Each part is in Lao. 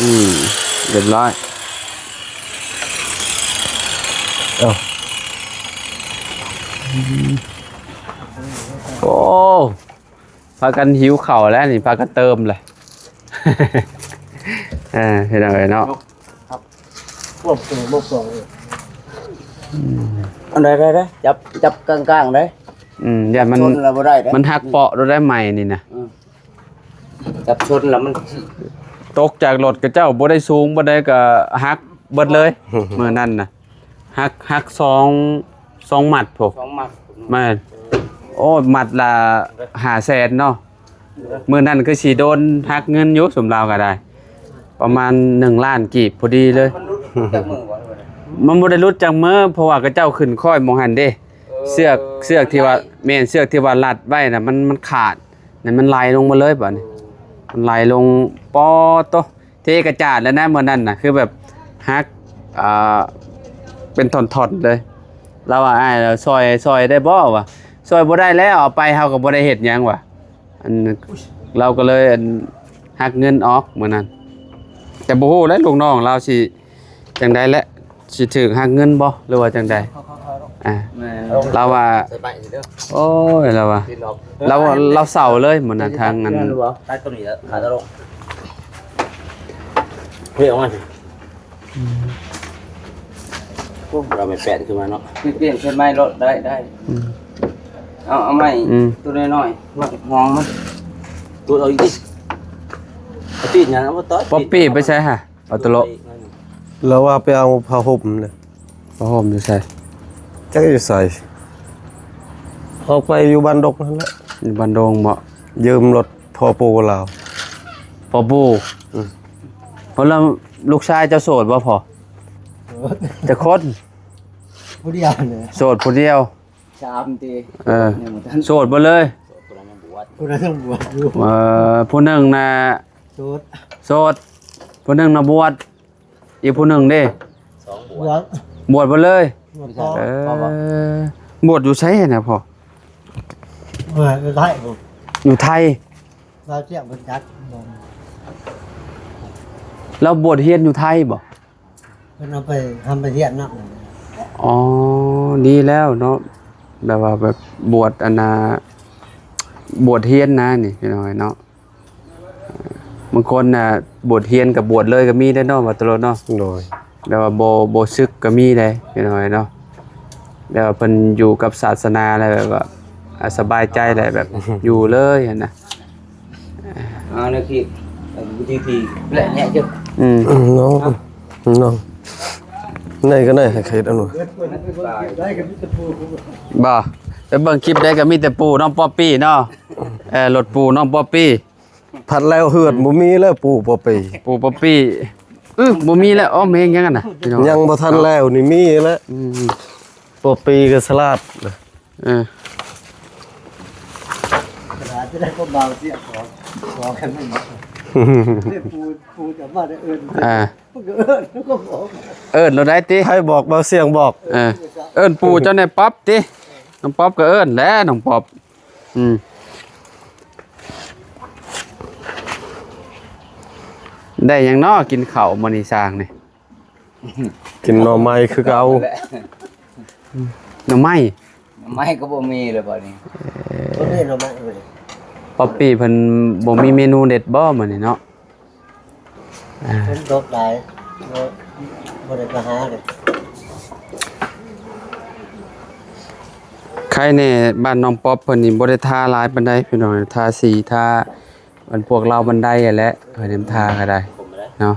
ອືມ ຮຽບຮ້ອຍ. ເອົ້າ ອືມ ໂອ້ ພາກັນຫິວເຂົ້າແລ້ວນີ້ ພາກັນເຕີມແລ້ວ ເອີ ພີ່ນ້ອງເອີຍເນາະ. ຄວບເອົາບໍ່ສອງເອີຍ ອືມ ອັນໃດໆ ຈັບ ຈັບກາງໆ ເດ້. ອືມ ຢ້ານມັນ ຊົນແລ້ວບໍ່ໄດ້ເດ້ ມັນຫັກເປາະໂລດໄດ້ໄມ້ນີ້ນະ. ອືມ ຈັບຊົນແລ້ວມັນ ຕົກຈາກລົດຂະເຈົ້າບໍ່ໄດ້ສູງປານໃດກໍຫັກເບິດເລີຍ ມື້ນັ້ນນະ. ຫັກ ຫັກສອງ ສອງມັດພຸ້ນ ສອງມັດ ແມ່ນ. ໂອ້ ມັດລະຫ້າແສນເນາະ. ມື້ນັ້ນຄືຊິໂດນຫັກເງິນຢູ່ ຊຸມລາວກໍໄດ້ ປະມານໜຶ່ງລ້ານກີບພໍດີເລີຍ. ມັນບໍ່ໄດ້ຫຼຸດຈັກມື້ ເພາະວ່າເຂົາເຈົ້າຂຶ້ນຄ້ອຍໝ່ອງຫັ້ນເດ້. ເອີ ເຊືອກ ເຊືອກທີ່ວ່າ ມັນໄຫຼ ແມ່ນ ເຊືອກທີ່ວ່າລັດໄວ້ນະ ມັນ ມັນຂາດ ນັ້ນມັນໄຫຼລົງໝົດເລີຍບາດນີ້. ໂອ້ ມັນໄຫຼລົງ ປອດໂຕ ເທກະຈາດແລ້ວນະ ມື້ນັ້ນນະ ຄືແບບຫັກ ອ່າ ເປັນທ່ອນໆ ເລີຍ. ລາວວ່າ ອ້າຍ ລາວຊ່ອຍ ຊ່ອຍໄດ້ບໍ່ ວ່າ ຊ່ອຍບໍ່ໄດ້ແລ້ວ ເອົາໄປເຮົາກໍບໍ່ໄດ້ເຮັດຫຍັງ ວ່າ ອັນ ລາວກໍເລີຍ ອັນ ຫັກເງິນອອກມື້ນັ້ນ. ແຕ່ບໍ່ຮູ້ແຫຼະ ລູກນ້ອງລາວຊິຈັ່ງໃດແຫຼະ ຊິຖືກຫັກເງິນບໍ່ ຫຼືວ່າຈັ່ງໃດ? ອ່າ ແມ່ນ ລາວວ່າ ໃສ່ໄປເດີ ໂອ້ຍ ລາວວ່າ ລາວ ລາວເຊົາເລີຍມື້ນັ້ນ ທາງອັນ ຕັດຕົວນີ້ແລ້ວ ຂາດຕະຫຼົງ ເຮີ້ຍ ອອກມາ. ອືມ ໂອ້ ເອົາໄມ້ແປນຂຶ້ນມາເນາະ ປ່ຽນເສັ້ນໄມ້ໂລດ ໄດ້ ໄດ້. ອືມ ເອົາ ເອົາໄມ້ ອືມ ຕົວນ້ອຍໆ ມາຮອງມັນ ຕົວເອົາອີກຕິ ເອົາຕີນຫຍັງ ເອົາບໍ່ຕໍ່ ປັອບປີ້ໄປໃສຫະ? ເອົາຕະໂລະ ລາວວ່າໄປເອົາຜ້າຫົ່ມເດ້. ຜ້າຫົ່ມຢູ່ໃສ? ຈັກຢູ່ໃສ ອອກໄປຢູ່ບ້ານດົງຫັ້ນແຫຼະ. ຢູ່ບ້ານດົງບໍ? ຢືມລົດພໍ່ປູ່ລາວ ພໍ່ປູ່. ອືມ ເພາະລະ ລູກຊາຍເຈົ້າໂສດບໍ່ພໍ່? ໂສດ ຈັກຄົນ? ຜູ້ດຽວນີ້ ໂສດຜູ້ດຽວ ສາມຕິ. ເອີ ຍັງບໍ່ທັນ ໂສດເບິດເລີຍ ຜູ້ນັ້ນຍັງບວດ ຜູ້ນັ້ນຍັງບວດຢູ່. ເອີ ຜູ້ໜຶ່ງນະ ໂສດ ໂສດ ຜູ້ໜຶ່ງນະບວດ ອີກຜູ້ໜຶ່ງເດ້? ສອງບວດ ບວດ ບວດເບິດເລີຍ. ບວດ ເອີ ບວດຢູ່ໃສນະພໍ່? ເອີ ຢູ່ໄທພຸ້ນ ຢູ່ໄທ ລາວຈຽກເພິ່ນຈັກ ລາວບວດຮຽນຢູ່ໄທບໍ? ເພິ່ນເອົາໄປ ທຳໄປຮຽນນຳ. ອໍ ດີແລ້ວເນາະ ແບບວ່າແບບບວດ ອັນນ່າ ບວດຮຽນນະນີ້ ພີ່ນ້ອງເນາະ. ບາງຄົນນະ ບວດຮຽນກໍບວດເລີຍກໍມີເດ້ເນາະ ວ່າຕະຫຼອດເນາະ. ໂດຍ ແບບວ່າບໍ່ ບໍ່ສຶກກໍມີເດ້ ພີ່ນ້ອງເນາະ. ແບບວ່າເພິ່ນຢູ່ກັບສາສະໜາແລ້ວ ແບບວ່າ ອ່າ ສະບາຍໃຈແຫຼະ ແບບຢູ່ເລີຍຫັ້ນນະ. ເອົາແນວຄິດ ເອົາວິທີທີ່ແຫຼະແຍະເຈົ້າ. ອືມ ເນາະ ເນາະ ໃນກໍໄດ້ໃຫ້ເຮັດເອົາ. ບໍ່ ໄປເບິ່ງຄລິບໃດກໍມີແຕ່ປູ້ ນ້ອງປັອບປີ້ເນາະ. ເອີ ລົດປູ້ນ້ອງປັອບປີ້ ພັດແລ້ວເຮືອນ ອືມ ບໍ່ມີແລ້ວ ປູ້ປັອບປີ້ ປູ້ປັອບປີ້. ອື ບໍ່ມີແລ້ວ. ອໍ ແມ່ນຫຍັງຫັ້ນນະ ພີ່ນ້ອງ? ຍັງບໍ່ທັນແລ້ວນີ້ ມີແລ້ວ. ອືມ ປົບປີ້ກໍສະຫຼາດ. ເອີ ສະຫຼາດຈະໄດ້ພວກບ່າວເສຍຂອງ ຂໍກັນມັນ ເອີ້ນປູ່ ປູ່ຈະມາໄດ້ເອີ້ນ ອ່າ ມັນກໍເອີ້ນ ມັນກໍບອກ ເອີ້ນໂລດໄດ້ຕິ ໃຜບອກ ບ່າວສຽງບອກ. ເອີ ເອີ້ນປູ່ເຈົ້າແດ່ປັອບຕິ ນ້ອງປັອບກໍເອີ້ນແຫຼະ ນ້ອງປັອບ. ອືມ ໄດ້ຫຍັງເນາະ ກິນເຂົ້າມື້ນີ້ຊ່າງນີ້? ກິນໜໍ່ໄມ້ຄືເກົ່າ. ໜໍ່ໄມ້ ໜໍ່ໄມ້ກໍບໍ່ມີແລ້ວບັດນີ້. ເອີ ບໍ່ມີໜໍ່ໄມ້ມື້ນີ້ ປັອບປີ້ເພິ່ນບໍ່ມີເມນູເດັດບໍ່ມື້ນີ້ເນາະ? ອ່າ ຝົນຕົກຫຼາຍ ບໍ່ ບໍ່ໄດ້ໄປຫາເລີຍ. ໃຄແນ່ ບ້ານນ້ອງປັອບເພິ່ນນີ້ບໍ່ໄດ້ທາຫຼາຍປານໃດພີ່ນ້ອງ ທາສີ ທາ ອັນພວກລາວບັນໄດຫັ້ນແຫຼະ ເພິ່ນທາກໍໄດ້ເນາະ.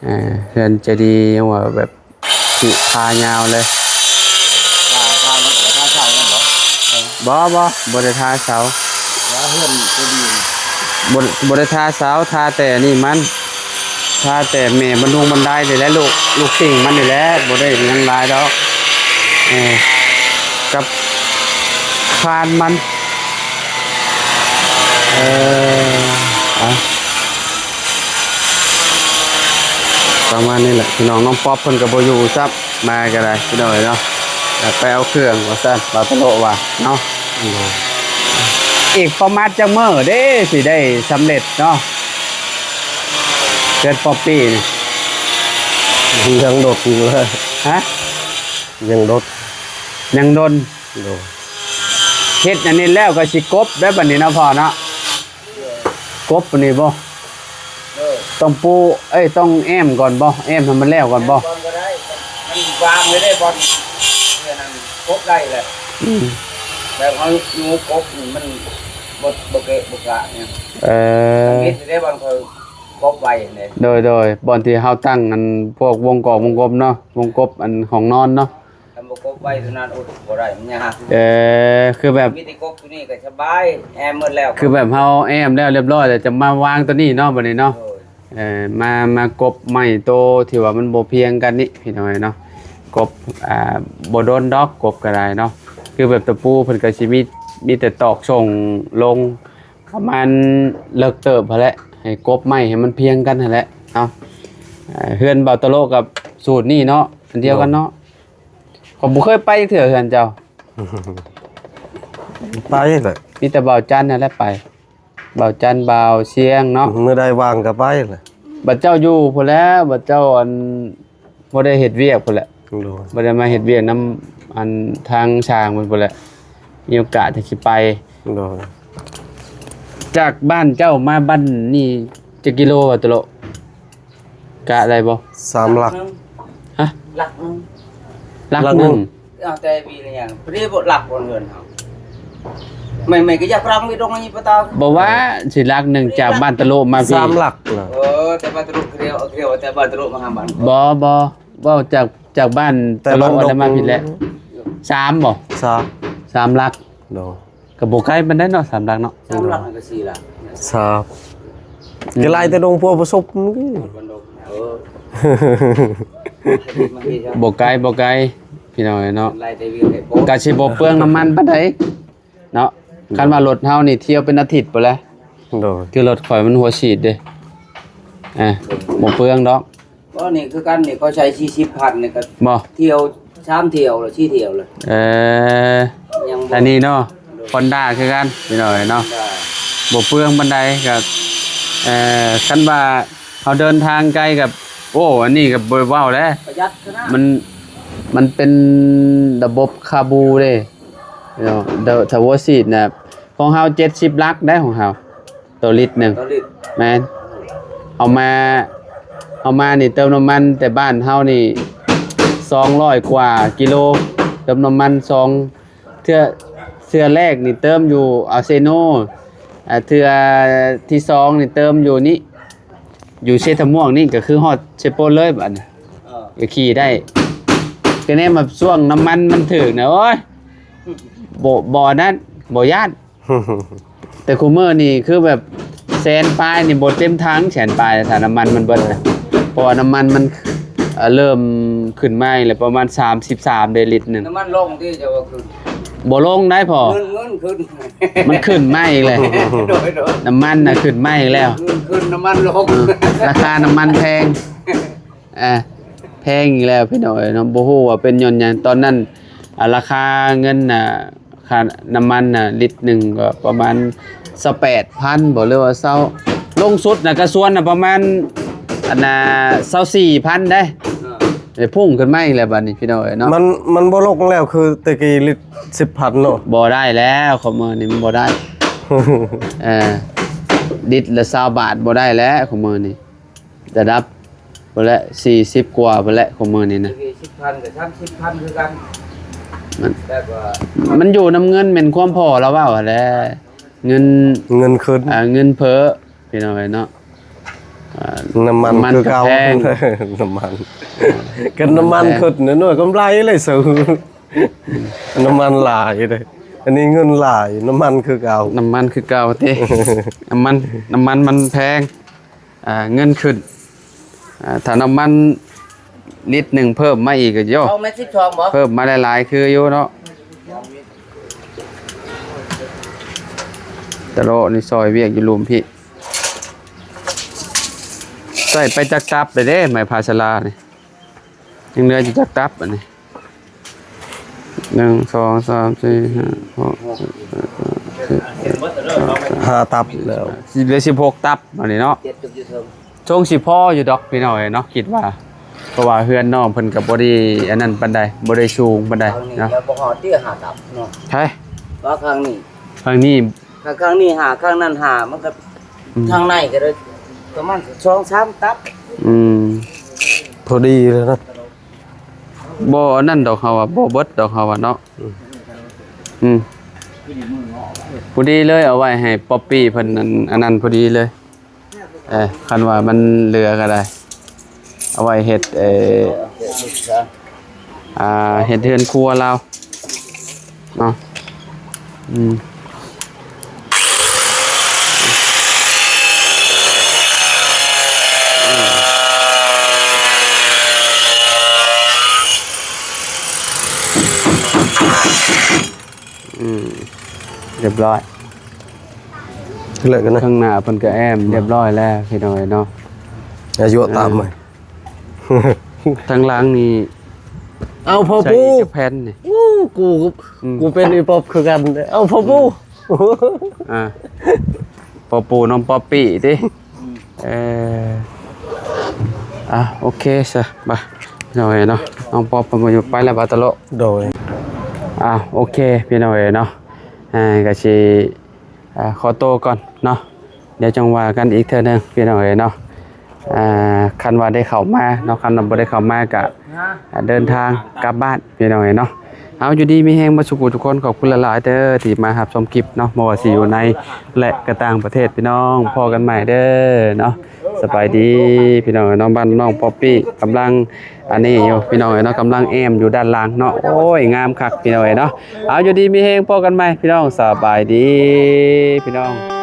ເອີ ເຮືອນໃຈດີ ຍັງວ່າແບບຜູກຜາຍາວເລີຍ. ທາ ທາ ທາເສົານັ້ນບໍ່? ບໍ່ ບໍ່ ບໍ່ໄດ້ທາເສົາ. ວ່າເຮືອນໃຈດີ ບໍ່ ບໍ່ໄດ້ທາເສົາ ທາແຕ່ອັນນີ້ມັນ ທາແຕ່ແມ່ບັນດຸງບັນໄດນີ້ແຫຼະ ລູກ ລູກຕິ່ງມັນນີ້ແຫຼະ ບໍ່ໄດ້ຫຍັງຫຼາຍດອກ. ເອີ ກັບຄານມັນ. ເອີ ເອົາ ປະມານນີ້ແຫຼະພີ່ນ້ອງ. ນ້ອງປັອບເພິ່ນກໍບໍ່ຢູ່ຊ້ຳ ມາກໍໄດ້ພີ່ນ້ອງເອີຍເນາະ ໄປເອົາເຄື່ອງວ່າຊັ້ນ ບ່າວຕະໂລະວ່າເນາະ. ອີກປະມານຈັກມື້ເດ້ ຊິໄດ້ສຳເລັດເນາະ? ເດືອນປອຍປີນີ້ ຍັງດົນຢູ່ເລີຍ. ຮະ? ຍັງດົນ. ຍັງດົນ. ໂດຍ. ເຮັດອັນນີ້ແລ້ວກໍຊິກົບແບບອັນນີ້ເນາະພໍ່ເນາະ. ກົບອັນນີ້ບໍ່? ໂດຍ. ຕ້ອງປູ ເອີຍ ຕ້ອງແອ້ມກ່ອນບໍ່? ແອ້ມໃຫ້ມັນແລ້ວກ່ອນບໍ່? ແອ້ມກ່ອນກໍໄດ້. ມັນວາງໄວ້ໄດ້ບ່ອນ ອັນນັ້ນ ກົບໄດ້ແຫຼະ. ອືມ. ແບບເຮົາຢູ່ກົບນີ້ມັນບໍ່ ບໍ່ເກະບໍ່ກະຫຍັງ. ເອີ. ເຮັດໄດ້ບ່ອນເຂົາ ກົບໄວ້ເດ້. ໂດຍ ໂດຍ. ບ່ອນທີ່ເຮົາຕັ້ງອັນພວກວົງກອກວົງກົບເນາະ, ວົງກົບອັນຫ້ອງນອນເນາະ. ຄັນບໍ່ກົບໄວ້ຕົວນັ້ນ ໂອ້ຍ ບໍ່ໄດ້ ມັນຍາກ. ເອີ ຄືແບບ ມີແຕ່ກົບຕົວນີ້ກໍສະບາຍ ແອ້ມໝົດແລ້ວ. ຄືແບບເຮົາແອ້ມແລ້ວລຽບຮ້ອຍ ແລ້ວຈະມາວາງຕົວນີ້ເນາະ ບັດນີ້ເນາະ. ໂດຍ. ເອີ ມາ ມາກົບໄມ້ໂຕທີ່ວ່າມັນບໍ່ພຽງກັນນີ້ ພີ່ນ້ອງເນາະ, ກົບ ອ່າ ບໍ່ດົນດອກ ກົບກໍໄດ້ເນາະ. ຄືແບບຕະປູເພິ່ນກໍຊິມີ ມີແຕ່ຕອກສົ່ງລົງ ປະມານເລິກເຕີບຫັ້ນແຫຼະ ໃຫ້ກົບໄມ້ໃຫ້ມັນພຽງກັນຫັ້ນແຫຼະເນາະ. ເອີ ເຮືອນບ່າວຕະໂລະກັບສູດນີ້ເນາະ ອັນດຽວກັນເນາະ. ໂດຍ. ຂ້ອຍບໍ່ເຄີຍໄປຈັກເທື່ອເຮືອນເຈົ້າ. ໄປແຫຼະ. ມີແຕ່ບ່າວຈັນຫັ້ນແຫຼະໄປ. ບ່າວຈັນ ບ່າວຊຽງເນາະ. ມື້ໃດວ່າງກໍໄປແຫຼະ. ບັດເຈົ້າຢູ່ພຸ້ນແຫຼະ ບັດເຈົ້າ ອັນ ບໍ່ໄດ້ເຮັດວຽກພຸ້ນແຫຼະ. ໂດຍ. ບໍ່ໄດ້ມາເຮັດວຽກນຳ ອັນ ທາງຊ່າງເພິ່ນພຸ້ນແຫຼະ ມີໂອກາດຈັ່ງຊິໄປ. ໂດຍ. ຈາກບ້ານເຈົ້າມາບ້ານນີ້ຈັກກິໂລ ຕະໂລະ? ກະໄດ້ບໍ່? ສາມຫຼັກ. ຮະ? ຫຼັກໜຶ່ງ. ຫຼັກໜຶ່ງ. ເອົາແຕ່ປີລະຫຍັງ ພໍດີບໍ່ຫຼັກບ່ອນເຮືອນເຮົາ ແມ່ນໆ ກໍຢາກລັກມີດອກນີ້ປະຕາ ບໍ່ວ່າຊິຫຼັກໜຶ່ງຈາກບ້ານຕະໂລະມາພີ້ ສາມຫຼັກນະ. ເອີ ແຕ່ບ້ານຕະໂລະ ຄຽວ ຄຽວແຕ່ບ້ານຕະໂລະມາຫາບ້ານ ບໍ່ ບໍ່ ເວົ້າຈາກ ຈາກບ້ານຕະໂລະ ແລ້ວມາພີ້ແຫຼະ ສາມບໍ່? ສາມ ສາມຫຼັກ. ໂດຍ. ກໍບໍ່ໄກປານໃດເນາະ ສາມຫຼັກເນາະ. ສາມຫຼັກກໍສີ່ຫຼັກ ສາມ ອືມ ກໍໄລ່ແຕ່ດົງພົວປະສົບ ເອີ ບໍ່ໄກ ບໍ່ໄກ ພີ່ນ້ອງເນາະ. ກໍຊິບໍ່ເປືອງນ້ຳມັນປານໃດເນາະ. ຄັນວ່າລົດເຮົານີ້ທ່ຽວເປັນອາທິດພຸ້ນແຫຼະ. ໂດຍ. ຄືລົດຂ້ອຍມັນຫົວສີດເດ້ ອ່າ ບໍ່ເປືອງດອກ. ບໍ່ ນີ້ຄືກັນ ນີ້ເຂົາໃຊ້ສີ່ສິບພັນ ນີ້ກໍ ບໍ່ ທ່ຽວສາມທ່ຽວລະ ສີ່ທ່ຽວລະ. ເອີ ຍັງບໍ່ ອັນນີ້ເນາະ ໂດຍ ຮອນດ້າຄືກັນ ພີ່ນ້ອງເນາະ ບໍ່ເປືອງປານໃດ. ກໍ ເອີ ຄັນວ່າເຮົາເດີນທາງໄກກໍ ໂອ້ ອັນນີ້ກໍບໍ່ໄດ້ເວົ້າແລ້ວ ປະຢັດຂະໜາດ. ມັນ ມັນເປັນລະບົບຄາບູເດ້ເນາະ ເດີ ທາວເວີຊີດນະ. ຂອງເຮົາເຈັດສິບຫຼັກໄດ໋ ຂອງເຮົາ ຕໍ່ລິດໜຶ່ງ ຕໍ່ລິດ ແມ່ນ. ເອົາມາ ເອົາມານີ້ເຕີມນ້ຳມັນແຕ່ບ້ານເຮົານີ້ສອງຮ້ອຍກວ່າກິໂລ ເຕີມນ້ຳມັນສອງເທື່ອ. ເທື່ອແລກນີ້ເຕີມຢູ່ອາເຊໂນ ອ່າ ເທື່ອທີສອງນີ້ເຕີມຢູ່ນີ້ ຢູ່ເຊຕະມ່ວງນີ້ ກໍຄືຮອດເຊໂປນເລີຍບາດນີ້. ເອີ ກໍຂີ່ໄດ້ ກໍແນມວ່າຊ່ວງນ້ຳມັນມັນຖືກນະ ໂອ້ຍ ບໍ່ ບໍ່ນັ້ນ ບໍ່ຢ້ານ. ແຕ່ຄຸມື້ນີ້ຄືແບບແສນປາຍນີ້ບໍ່ເຕັມຖັງ ແສນປາຍ ຖ້ານ້ຳມັນມັນເບິດນະ. ເອີ ເພາະວ່ານ້ຳມັນມັນ ເອີ ເລີ່ມຂຶ້ນມາອີກແລ້ວ ປະມານສາມສິບສາມເດ ລິດໜຶ່ງ. ນ້ຳມັນລົງຕິ ເຈົ້າວ່າຂຶ້ນ? ບໍ່ລົງໄດ໋ພໍ່ ເງິນ ເງິນຂຶ້ນ ມັນຂຶ້ນມາອີກແລ້ວ. ໂດຍ ໂດຍ. ນ້ຳມັນນະຂຶ້ນມາອີກແລ້ວ ເງິນຂຶ້ນ ນ້ຳມັນລົງ. ເອີ ລາຄານ້ຳມັນແພງ ອ່າ ແພງອີກແລ້ວພີ່ນ້ອງເອີຍເນາະ. ບໍ່ຮູ້ວ່າເປັນຍ້ອນຫຍັງ ຕອນນັ້ນ ອ່າ ລາຄາເງິນ ອ່າ ຄ່ານ້ຳມັນນະ ລິດໜຶ່ງກໍປະມານຊາວແປດພັນບໍ ຫຼືວ່າຊາວ ລົງສຸດນະ ກະຊວນນະ ປະມານ ອັນນ່າ ຊາວສີ່ພັນເດ້. ເອີ ໄດ້ພຸ່ງຂຶ້ນມາອີກແລ້ວບາດນີ້ພີ່ນ້ອງເອີຍເນາະ. ມັນ ມັນບໍ່ລົງແລ້ວ ຄືແຕ່ກີ້ລິດສິບພັນເນາະ. ບໍ່ໄດ້ແລ້ວ ຂອງມື້ນີ້ມັນບໍ່ໄດ້. ເອີ ລິດລະຊາວບາດບໍ່ໄດ້ແລ້ວຂອງມື້ນີ້. ລະດັບພຸ້ນແຫຼະ ສີ່ສິບກວ່າພຸ້ນແຫຼະ ຂອງມື້ນີ້ນະ. ສິບພັນກັບສາມສິບພັນຄືກັນ. ມັນ ແຕ່ວ່າ ມັນຢູ່ນຳເງິນ ແມ່ນຄວາມພໍ່ລາວເວົ້າຫັ້ນແຫຼະ. ເງິນ ເງິນຂຶ້ນ ອ່າ ເງິນເຟີ້ພີ່ນ້ອງເອີຍເນາະ. ອ່າ ນ້ຳມັນ ນ້ຳມັນ ຄືເກົ່າ ກໍແພງ ນ້ຳມັນ ກັນນ້ຳມັນຂຶ້ນ ນ້ອຍກຳໄລເລີຍ ຊື້ ນ້ຳມັນຫຼາຍເດ້ ອັນນີ້ເງິນຫຼາຍ ນ້ຳມັນຄືເກົ່າ ນ້ຳມັນຄືເກົ່າຕິ. ນ້ຳມັນ ນ້ຳມັນມັນແພງ ອ່າ ເງິນຂຶ້ນ ອ່າ ຖ້ານ້ຳມັນລິດໜຶ່ງເພີ່ມມາອີກກໍ ໂຢ ເອົາແມັດສິບສອງບໍ່? ເພີ່ມມາຫຼາຍໆຄືຢູ່ເນາະ. ຕະໂລະນີ້ຊ່ອຍວຽກຢູ່ລຸ່ມພີ້ ໃສ່ໄປຈັກຕັບເດ້ ໄມ້ພາສາລານີ້ ຍັງເຫຼືອຢູ່ຈັກຕັບອັນນີ້ ໜຶ່ງ ສອງ ສາມ ສີ່ ຫ້າ ຫົກ ເຈັດ ແປດ ເກົ້າ ສິບ ສິບເອັດ ສິບສອງ ສິບສາມ ສິບສີ່ ສິບຫ້າ ສິບຫົກ ຕັບແລ້ວ ສິບ ເຫຼືອສິບຫົກຕັບອັນນີ້ເນາະ ເຈັດ ຈຸດຢູ່ເທິງ ຊົງຊິພໍຢູ່ດອກພີ່ນ້ອງເອີຍເນາະ ຄິດວ່າ ເພາະວ່າເຮືອນນ້ອງເພິ່ນກໍບໍ່ໄດ້ອັນນັ້ນປານໃດ ບໍ່ໄດ້ສູງປານໃດເນາະ. ຂ້າງນີ້ຍັງບໍ່ຮອດເດ້ ຫ້າຕັບເນາະ. ໃຊ່ ວ່າຂ້າງນີ້ ຂ້າງນີ້ ຂ້າງ ຂ້າງນີ້ຫ້າ ຂ້າງນັ້ນຫ້າ ມັນກໍ ອືມ ທາງໃນກໍໄດ້ປະມານສອງສາມຕັບ. ອືມ ພໍດີແລ້ວນະ. ບໍ່ອັນນັ້ນດອກ ເຮົາວ່າບໍ່ເບິດດອກ ເຮົາວ່າເນາະ. ອືມ ອືມ ພໍດີເລີຍ ເອົາໄວ້ໃຫ້ປັອບປີ້ເພິ່ນອັນ ອັນນັ້ນພໍດີເລີຍ. ເອີ ຄັນວ່າມັນເຫຼືອກໍໄດ້ ເອົາໄວ້ເຮັດ ເອີ ອ່າ ເຮັດເຮືອນຄົວລາວເນາະ. ອືມ ອືມ ຮຽບຮ້ອຍ ເລີກກັນນະ. ຂ້າງໜ້າເພິ່ນກໍແອ້ມຮຽບຮ້ອຍແລ້ວພີ່ນ້ອງເອີຍເນາະ. ອາຍຸຕາມ ເອີ ທາງຫຼັງນີ້ ເອົາພໍ່ປູ ໃສ່ອີກຈັກແຜ່ນນີ້? ໂອ້ ກູ ອືມ ກູເປັນອີປອບຄືກັນ. ເອົາພໍ່ປູ ອ່າ ພໍ່ປູນ້ອງປັອບປີ້ຕິ. ເອີ ອ່ະ ໂອເຄຊະ ບາຍ ພີ່ນ້ອງເອີຍເນາະ. ນ້ອງປອບເພິ່ນບໍ່ຢູ່ ໄປແລ້ວ ບາຕະໂລ. ໂດຍ ອ່ະ ໂອເຄ ພີ່ນ້ອງເອີຍເນາະ. ອ່າ ກໍຊິ ອ່າ ຂໍໂຕກ່ອນເນາະ ດຽວຈັ່ງວ່າກັນອີກເທື່ອໜຶ່ງ ພີ່ນ້ອງເອີຍເນາະ. ອ່າ ຄັນວ່າໄດ້ເຂົ້າມາເນາະ ຄັນວ່າບໍ່ໄດ້ເຂົ້າມາກະ ອ່າ ເດີນທາງກັບບ້ານ ພີ່ນ້ອງເອີຍເນາະ. ເອົາ ຢູ່ດີມີແຮງເບິດສູ່ຜູ້ທຸກຄົນ ຂອບຄຸນຫຼາຍໆເດີ ທີ່ມາຮັບຊົມຄລິບເນາະ ບໍ່ວ່າຊິຢູ່ໃນ ແລະ ກະຕ່າງປະເທດ ພີ່ນ້ອງ. ພໍ້ກັນໃໝ່ເດີເນາະ. ສະບາຍດີພີ່ນ້ອງເອີຍເນາະ. ບ້ານນ້ອງປັອບປີ້ກຳລັງອັນນີ້ຢູ່ ພີ່ນ້ອງເອີຍເນາະ ກຳລັງແອ້ມຢູ່ດ້ານຫຼັງເນາະ. ໂອ້ຍ ງາມຄັກ ພີ່ນ້ອງເອີຍເນາະ. ເອົາ ຢູ່ດີມີແຮງ ພໍ້ກັນໃໝ່ ພີ່ນ້ອງ. ສະບາຍດີ ພີ່ນ້ອງ.